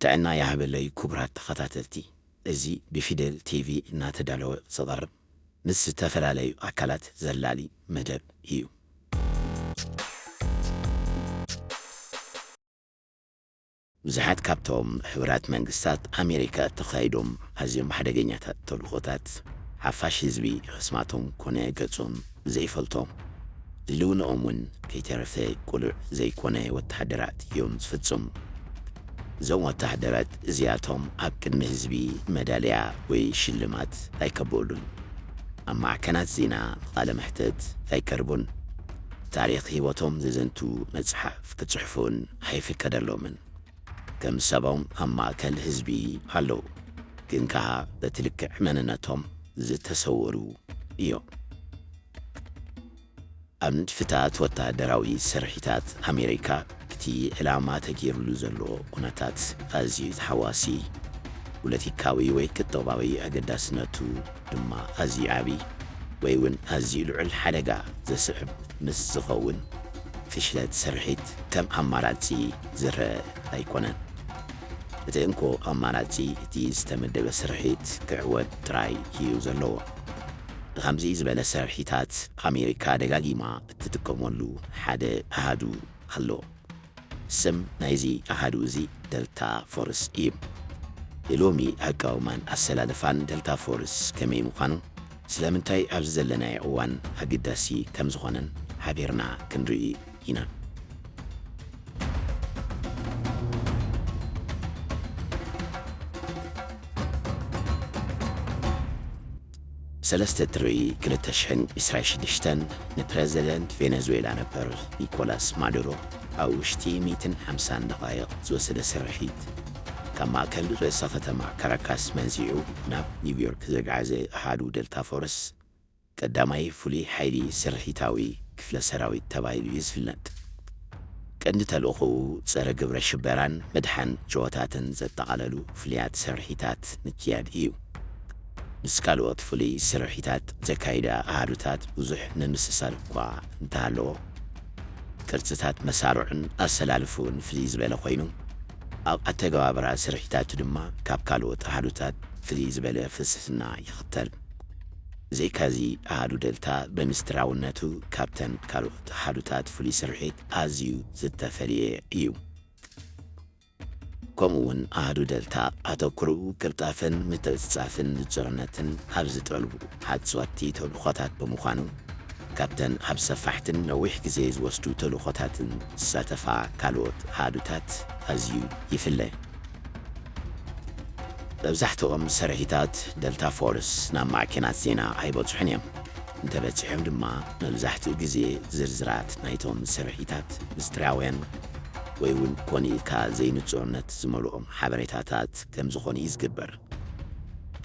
ጥዕና ይሃበለይ ክቡራት ተኸታተልቲ፣ እዚ ብፊደል ቲቪ እናተዳለወ ዝቐርብ ምስ ዝተፈላለዩ ኣካላት ዘላሊ መደብ እዩ። ብዙሓት ካብቶም ሕቡራት መንግስታት ኣሜሪካ እተኻይዶም ኣዝዮም ሓደገኛታት ተልእኾታት፣ ሓፋሽ ህዝቢ ኣስማቶም ኮነ ገጾም ዘይፈልጦም፣ ህልውንኦም እውን ከይተረፈ ቅሉዕ ዘይኮነ ወተሃደራት እዮም ዝፍጽሙ። እዞም ወተሃደራት እዚኣቶም ኣብ ቅድሚ ህዝቢ መዳልያ ወይ ሽልማት ኣይከብኡሉን። ኣብ ማዕከናት ዜና ቃለ መሕተት ኣይቀርቡን። ታሪኽ ህይወቶም ዘዘንቱ መጽሓፍ ክጽሕፉን ኣይፍቀደሎምን። ከም ሰቦም ኣብ ማእከል ህዝቢ ኣለዉ፣ ግን ከኣ በቲ ልክዕ መንነቶም ዝተሰወሩ እዮም። ኣብ ንድፍታት ወተሃደራዊ ስርሒታት ኣሜሪካ፣ እቲ ዕላማ ተገይሩሉ ዘሎ ኩነታት ኣዝዩ ተሓዋሲ፣ ፖለቲካዊ ወይ ቁጠባዊ ኣገዳስነቱ ድማ ኣዝዩ ዓቢ፣ ወይ እውን ኣዝዩ ልዑል ሓደጋ ዘስዕብ ምስ ዝኸውን፣ ፍሽለት ስርሒት ከም ኣማራጺ ዝረአ ኣይኮነን። እቲ እንኮ ኣማራጺ፣ እቲ ዝተመደበ ስርሒት ክዕወት ጥራይ እዩ ዘለዎ። ንኸምዚ ዝበለ ስርሒታት፣ ኣሜሪካ ደጋጊማ እትጥቀመሉ ሓደ ኣሃዱ ኣሎ። ስም ናይዚ ኣሃዱ እዚ ደልታ ፎርስ እዩ። ንሎሚ ኣቃውማን ኣሰላልፋን ደልታ ፎርስ ከመይ ምዃኑ፣ ስለምንታይ ኣብዚ ዘለናዮ እዋን ኣገዳሲ ከም ዝኾነን ሓቢርና ክንርኢ ኢና። ሰለስተ ጥሪ ክልተ ሽሕን ዕስራን ሽዱሽተን ንፕረዚደንት ቬነዙዌላ ነበር ኒኮላስ ማዱሮ ኣብ ውሽጢ ሚእትን ሓምሳን ደቓይቕ ዝወሰደ ስርሒት፣ ካብ ማእከል ርእሰ ከተማ ካራካስ መንዚዑ ናብ ኒውዮርክ ዘግዓዘ ኣሃዱ ደልታ ፎርስ፣ ቀዳማይ ፍሉይ ሓይሊ ስርሒታዊ ክፍለ ሰራዊት ተባሂሉ እዩ ዝፍለጥ። ቀንዲ ተልእኾኡ ጸረ ግብረ ሽበራን ምድሓን ሸወታትን ዘጠቓለሉ ፍሉያት ስርሒታት ምክያድ እዩ። ምስ ካልኦት ፍሉይ ስርሒታት ዘካይዳ ኣሃዱታት ብዙሕ ምምስሳል እኳ እንተሃለዎ፣ ቅርጽታት መሳርዑን ኣሰላልፍኡን ፍልይ ዝበለ ኮይኑ፣ ኣብ ኣተገባብራ ስርሒታቱ ድማ ካብ ካልኦት ኣሃዱታት ፍልይ ዝበለ ፍልስፍና ይኽተል። ብዘይካዚ፣ ኣሃዱ ደልታ ብምስጢራውነቱ ካብተን ካልኦት ኣሃዱታት ፍሉይ ስርሒት ኣዝዩ ዝተፈልየ እዩ። ከምኡ እውን ኣሃዱ ደልታ ኣተኩሮኡ ቅልጣፈን ምትዕጽጻፍን ንጹርነትን ኣብ ዝጠልቡ ሓጽወቲ ተልእኾታት ብምዃኑ፣ ካብተን ኣብ ሰፋሕትን ነዊሕ ግዜ ዝወስዱ ተልእኾታትን ዝሳተፋ ካልኦት ኣሃዱታት ኣዝዩ ይፍለ። መብዛሕትኦም ስርሒታት ደልታ ፎርስ ናብ ማዕከናት ዜና ኣይበጽሑን እዮም። እንተበጺሖም ድማ፣ መብዛሕትኡ ግዜ ዝርዝራት ናይቶም ስርሒታት ምስጢራውያን ወይ እውን ኮነ ኢልካ ዘይንጹርነት ዝመልኦም ሓበሬታታት ከም ዝኾኑ እዩ ዝግበር።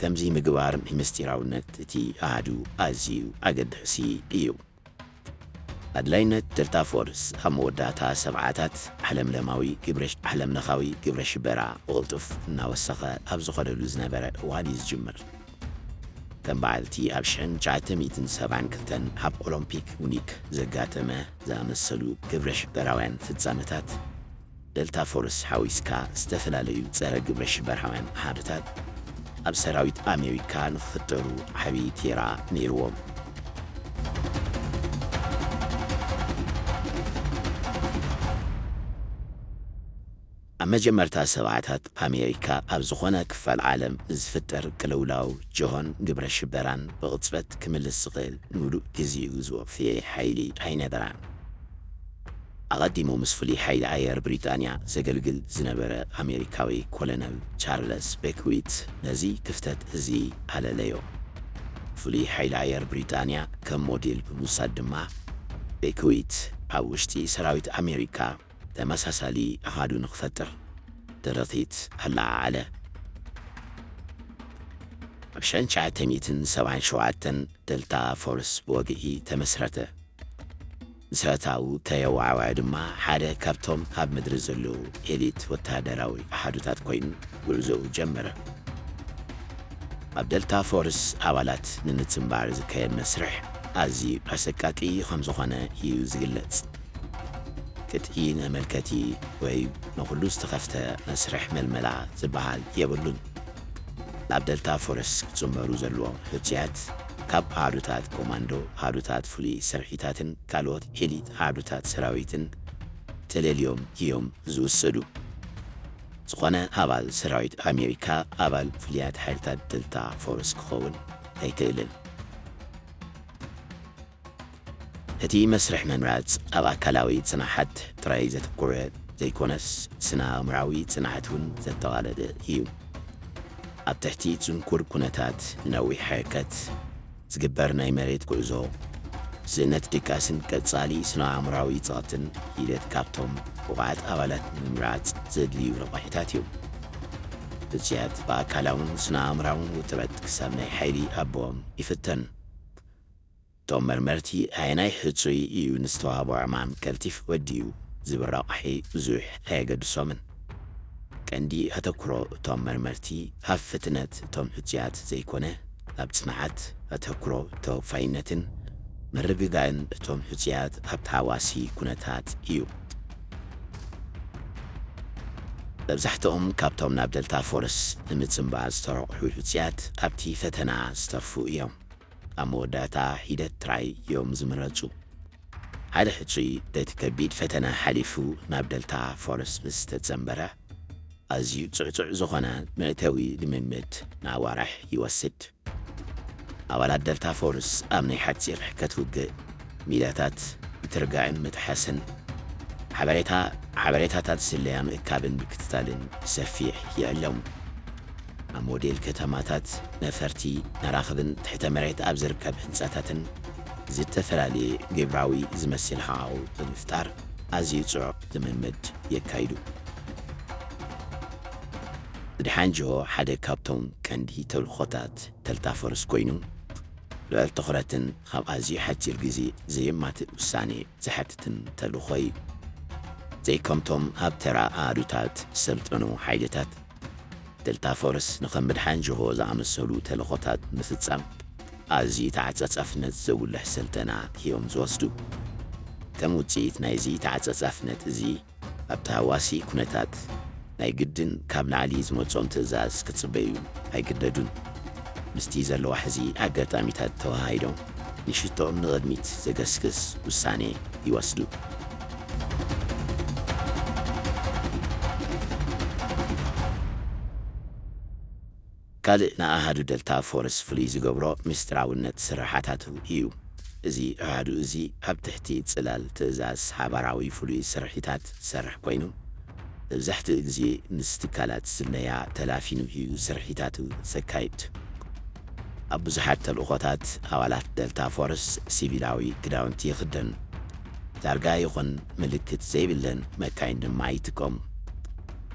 ከምዚ ምግባር ንምስጢራውነት እቲ ኣሃዱ ኣዝዩ ኣገዳሲ እዩ። ኣድላይነት ደልታ ፎርስ ኣብ መወዳእታ ሰብዓታት ዓለምለማዊ ግብረ-፣ ዓለምለኻዊ ግብረ ሽበራ ብቕልጡፍ እናወሰኸ ኣብ ዝኸደሉ ዝነበረ እዋን እዩ ዝጅምር። ከም በዓል እቲ ኣብ ሽሕን ትሽዓተ ሚእትን ሰብዓን ክልተን ኣብ ኦሎምፒክ ሙኒክ ዘጋጠመ ዝኣመሰሉ ግብረ ሽበራውያን ፍጻመታት፣ ደልታ ፎርስ ሓዊስካ ዝተፈላለዩ ጸረ ግብረ ሽበራውያን ኣሃዱታት ኣብ ሰራዊት ኣሜሪካ ንኽፍጠሩ ዓቢ ቴራ ነይርዎም። ኣብ መጀመርታ ሰብዓታት ኣሜሪካ ኣብ ዝኾነ ክፋል ዓለም ንዝፍጠር ቅልውላው፣ ጅሆን ግብረ ሽበራን ብቕጽበት ክምልስ ዝኽእል ምሉእ ግዜኡ ዝወፈየ ሓይሊ ኣይነበራን። ኣቐዲሙ ምስ ፍሉይ ሓይሊ ኣየር ብሪጣንያ ዘገልግል ዝነበረ ኣሜሪካዊ ኮሎነል ቻርለስ ቤክዊት ነዚ ክፍተት እዚ ኣለለዮ። ፍሉይ ሓይሊ ኣየር ብሪጣንያ ከም ሞዴል ብምውሳድ ድማ፣ ቤክዊት ኣብ ውሽጢ ሰራዊት ኣሜሪካ ተመሳሳሊ ኣሃዱ ንኽፈጥር ደረኺት ኣለዓዓለ። ኣብ ሽሕን ትሽዓተ ሚእትን ሰብዓን ሸውዓተን ደልታ ፎርስ ብወግዒ ተመስረተ። ምስረታኡ ከየወዓወዐ ድማ ሓደ ካብቶም ኣብ ምድሪ ዘለዉ ኤሊት ወተሃደራዊ ኣሃዱታት ኮይኑ ጉዕዞኡ ጀመረ። ኣብ ደልታ ፎርስ ኣባላት ንምጽንባር ዝካየድ መስርሕ ኣዝዩ ኣሰቃቂ ከም ዝኾነ እዩ ዝግለጽ። ቅጥዒ ንመልከቲ ወይ ንኹሉ ዝተኸፍተ መስርሕ መልመላ ዝበሃል የብሉን። ናብ ደልታ ፎረስ ክጽንበሩ ዘለዎም ሕጹያት ካብ ኣሃዱታት ኮማንዶ፣ ኣሃዱታት ፍሉይ ስርሒታትን ካልኦት ኤሊት ኣሃዱታት ሰራዊትን ተለልዮም እዮም ዝውሰዱ። ዝኾነ ኣባል ሰራዊት ኣሜሪካ ኣባል ፍሉያት ሓይልታት ደልታ ፎረስ ክኸውን ኣይክእልን። እቲ መስርሕ ምምራጽ ኣብ ኣካላዊ ጽንዓት ጥራይ ዘተኮረ ዘይኮነስ፣ ስነ ኣእምራዊ ጽንዓት እውን ዘጠቓለለ እዩ። ኣብ ትሕቲ ጽንኩር ኩነታት ንነዊሕ ርሕቀት ዝግበር ናይ መሬት ጉዕዞ፣ ስእነት ድቃስን ቀጻሊ ስነ ኣእምራዊ ጸቕጥን ሒደት ካብቶም ብቑዓት ኣባላት ንምምራጽ ዘድልዩ ረቋሒታት እዮም። ሕጹያት ብኣካላውን ስነ ኣእምራውን ውጥረት ክሳብ ናይ ሓይሊ ኣቦኦም ይፍተኑ። እቶም መርመርቲ ኣየናይ ሕጹይ እዩ ንዝተዋህቦ ዕማም ቀልጢፉ ወዲኡ ዝብል ረቋሒ ብዙሕ ኣየገድሶምን። ቀንዲ ኣተኩሮ እቶም መርመርቲ ኣብ ፍጥነት እቶም ሕጹያት ዘይኮነ፣ ኣብ ጽንዓት፣ ኣተኩሮ፣ ተወፋይነትን ምርግጋእን እቶም ሕጹያት ኣብ ተሃዋሲ ኩነታት እዩ። መብዛሕትኦም ካብቶም ናብ ደልታ ፎርስ ንምጽንባር ዝተረቑሑ ሕጹያት ኣብቲ ፈተና ዝተርፉ እዮም። ኣብ መወዳእታ ሒደት ጥራይ እዮም ዝምረጹ። ሓደ ሕጹይ ነቲ ከቢድ ፈተነ ሓሊፉ ናብ ደልታ ፎርስ ምስ ተጸንበረ፣ ኣዝዩ ጽዕጹዕ ዝኾነ መእተዊ ልምምድ ንኣዋርሕ ይወስድ። ኣባላት ደልታ ፎርስ ኣብ ናይ ሓጺር ርሕቀት ውግእ ሜዳታት ምትርጋእን ምጥሓስን ሓበሬታ፣ ሓበሬታታት ስለያ ምእካብን ምክትታልን ብሰፊሕ ይዕለሙ። ኣብ ሞዴል ከተማታት፣ ነፈርቲ፣ መራኽብን ትሕተ መሬት ኣብ ዝርከብ ህንጻታትን ዝተፈላለየ ግብራዊ ዝመስል ሃዋህው ብምፍጣር ኣዝዩ ጽዑቕ ልምምድ የካይዱ። ድሓን ጅሆ ሓደ ካብቶም ቀንዲ ተልእኾታት ደልታ ፎርስ ኮይኑ፣ ልዑል ትኹረትን ኣብ ኣዝዩ ሓጺር ግዜ ዘየማትእ ውሳኔ ዝሓትትን ተልእኾ እዩ። ዘይከምቶም ኣብ ተራ ኣሃዱታት ዝሰልጠኑ ሓይልታት፣ ደልታ ፎርስ ንኸም ምድሓን ጅሆ ዝኣመሰሉ ተልእኾታት ምፍጻም ኣዝዩ ተዓጻጻፍነት ዘጉልሕ ስልጠና እዮም ዝወስዱ። ከም ውጽኢት ናይዚ ተዓጻጻፍነት እዚ፣ ኣብ ተሃዋሲ ኩነታት ናይ ግድን ካብ ላዕሊ ዝመጾም ትእዛዝ ክጽበዩ ኣይግደዱን። ምስቲ ዘለዋ ሕዚ ኣጋጣሚታት ተወሃሂዶም ንሽቶኦም ንቕድሚት ዘገስግስ ውሳኔ ይወስዱ። ካልእ ንኣሃዱ ደልታ ፎርስ ፍሉይ ዝገብሮ ምስጢራውነት ስርሓታቱ እዩ። እዚ ኣሃዱ እዚ ኣብ ትሕቲ ጽላል ትእዛዝ ሓባራዊ ፍሉይ ስርሒታት ዝሰርሕ ኮይኑ፣ መብዛሕትኡ ግዜ ምስ ትካላት ስለያ ተላፊኑ እዩ ስርሒታቱ ዘካይድ። ኣብ ብዙሓት ተልእኾታት ኣባላት ደልታ ፎርስ ሲቪላዊ ክዳውንቲ ይኽደኑ። ታርጋ ይኹን ምልክት ዘይብለን መካይን ድማ ይጥቀሙ።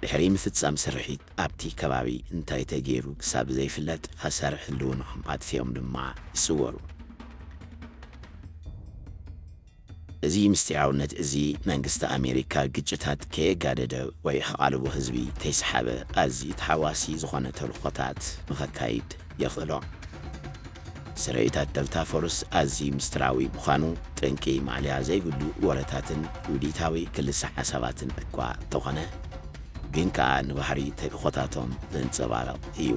ድሕሪ ምፍጻም ስርሒት ኣብቲ ከባቢ እንታይ ተገይሩ ክሳብ ዘይፍለጥ ኣሰር ህልውናኦም ኣጥፊኦም ድማ ይስወሩ። እዚ ምስጢራውነት እዚ መንግስቲ ኣሜሪካ ግጭታት ከየጋደደ ወይ ኣቓልቦ ህዝቢ ከይሰሓበ ኣዝዩ ተሓዋሲ ዝኾነ ተልእኾታት ንኸካይድ የኽእሎ። ስርሒታት ደልታ ፎርስ ኣዝዩ ምስጢራዊ ምዃኑ ጠንቂ ማዕለያ ዘይብሉ ወረታትን ውዲታዊ ክልሰ ሓሳባትን እኳ እንተኾነ፣ ግን ከኣ ንባህሪ ተልእኾታቶም ዘንጸባርቕ እዩ።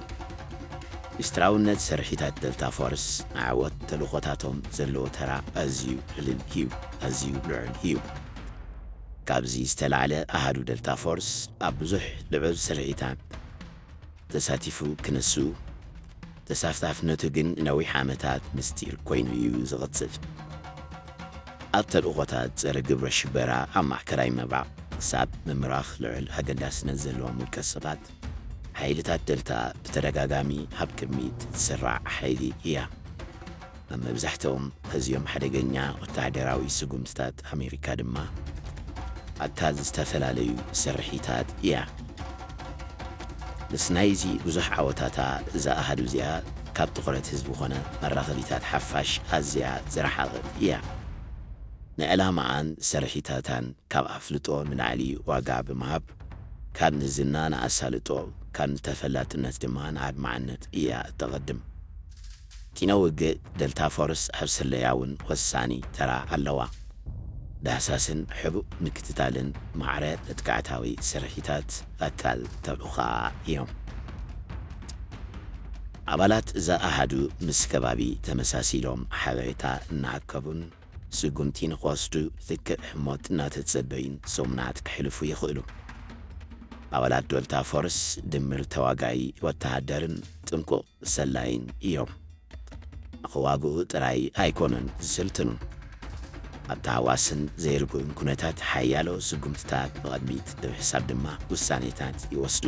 ምስጢራውነት ስርሒታት ደልታ ፎርስ ንዓወት ተልእኾታቶም ዘለዎ ተራ ኣዝዩ ልዑል እዩ፣ ኣዝዩ ልዑል እዩ። ካብዚ ዝተላዕለ ኣሃዱ ደልታ ፎርስ ኣብ ብዙሕ ልዑል ስርሒታት ተሳቲፉ ክነሱ፣ ተሳታፍነቱ ግን ነዊሕ ዓመታት ምስጢር ኮይኑ እዩ ዝቕጽል። ኣብ ተልእኾታት ጸረ ግብረ ሽበራ ኣብ ማእከላይ ምብራቕ ክሳብ ምምራኽ ልዑል ኣገዳስነት ዘለዎም ውልቀ ሰባት፣ ሓይልታት ደልታ ብተደጋጋሚ ኣብ ቅድሚት ትስራዕ ሓይሊ እያ። ኣብ መብዛሕትኦም ኣዝዮም ሓደገኛ ወተሃደራዊ ስጉምትታት ኣሜሪካ ድማ ኣካል ዝተፈላለዩ ስርሒታት እያ። ምስ ናይዚ ብዙሕ ዓወታታ፣ እዛ ኣሃዱ እዚኣ ካብ ትኹረት ህዝቢ ኾነ መራኸቢታት ሓፋሽ ኣዝያ ዝረሓቐት እያ። ንዕላማኣን ስርሒታታን ካብ ኣፍልጦ ንላዕሊ ዋጋ ብምሃብ፣ ካብ ንዝና ንኣሳልጦ፣ ካብ ንተፈላጥነት ድማ ንኣድማዕነት እያ እተቐድም። ኪነ ውግእ ደልታ ፎርስ ኣብ ስለያ እውን ወሳኒ ተራ ኣለዋ። ዳህሳስን ሕቡእ ምክትታልን ማዕረ መጥቃዕታዊ ስርሒታት ኣካል ተልእኾ እዮም። ኣባላት እዛ ኣሃዱ ምስ ከባቢ ተመሳሲሎም ሓበሬታ እናኣከቡን ስጉምቲ ንኽወስዱ ልክዕ ህሞት እናተጸበዩን ሰሙናት ከሕልፉ ይኽእሉ። ኣባላት ዶልታ ፎርስ ድምር ተዋጋኢ ወተሃደርን ጥንቁቕ ሰላይን እዮም። ንኽዋግኡ ጥራይ ኣይኮኑን ዝስልጥኑ። ኣብ ተሃዋስን ዘይርጉእን ኩነታት ሓያሎ ስጉምትታት ብቕድሚት ብምሕሳብ ድማ ውሳኔታት ይወስዱ።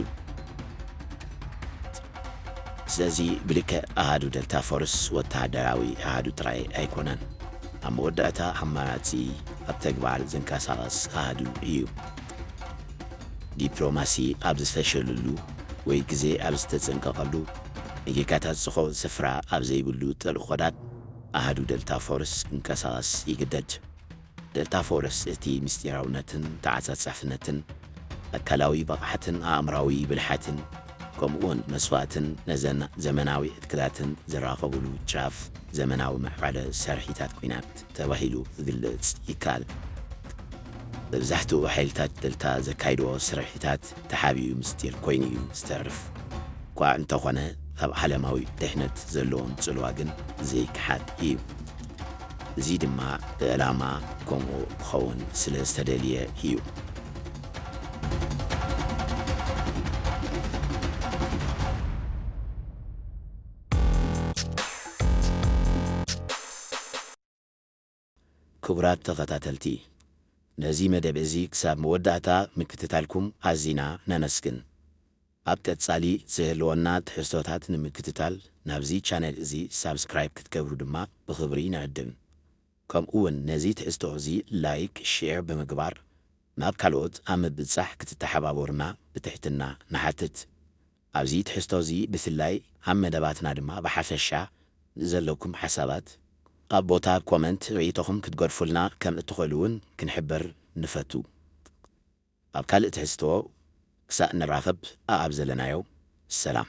ስለዚ ብልክዕ ኣሃዱ ደልታ ፎርስ ወተሃደራዊ ኣሃዱ ጥራይ ኣይኮነን። ኣብ መወዳእታ ኣማራጺ ኣብ ተግባር ዝንቀሳቐስ ኣሃዱ እዩ። ዲፕሎማሲ ኣብ ዝፈሸለሉ ወይ ግዜ ኣብ ዝተጸንቀቐሉ፣ ንጌጋታት ዝኸውን ስፍራ ኣብ ዘይብሉ ተልእኾታት ኣሃዱ ደልታ ፎርስ ክንቀሳቐስ ይግደድ። ደልታ ፎርስ እቲ ምስጢራውነትን ተዓጻጻፍነትን፣ ኣካላዊ ብቕዓትን ኣእምራዊ ብልሓትን፣ ከምኡውን መስዋእትን ነዘን ዘመናዊ ዕጥቅታትን ዝራኸቡሉ ጫፍ ዘመናዊ ምዕባለ ስርሒታት ኲናት ተባሂሉ ክግለጽ ይከኣል። መብዛሕትኡ ሓይልታት ደልታ ዘካይድዎ ስርሒታት ተሓቢኡ ምስጢር ኮይኑ እዩ ዝተርፍ። እኳ እንተኾነ፣ ኣብ ዓለማዊ ድሕነት ዘለዎም ጽልዋ ግን ዘይከሓድ እዩ። እዚ ድማ ብዕላማ ከምኡ ክኸውን ስለ ዝተደልየ እዩ። ክቡራት ተኸታተልቲ፣ ነዚ መደብ እዚ ክሳብ መወዳእታ ምክትታልኩም ኣዚና ነመስግን። ኣብ ቀጻሊ ዝህልወና ትሕዝቶታት ንምክትታል ናብዚ ቻነል እዚ ሳብስክራይብ ክትገብሩ ድማ ብኽብሪ ንዕድም። ከምኡ እውን ነዚ ትሕዝቶ እዚ ላይክ፣ ሼር ብምግባር ናብ ካልኦት ኣብ ምብጻሕ ክትተሓባበሩና ብትሕትና ንሓትት። ኣብዚ ትሕዝቶ እዚ ብፍላይ ኣብ መደባትና ድማ ብሓፈሻ ዘለኩም ሓሳባት ኣብ ቦታ ኮመንት ርእይቶኹም ክትገድፉልና ከም እትኽእሉ እውን ክንሕብር ንፈቱ። ኣብ ካልእ ትሕዝቶ ክሳእ ንራኸብ ኣኣብ ዘለናዮ ሰላም።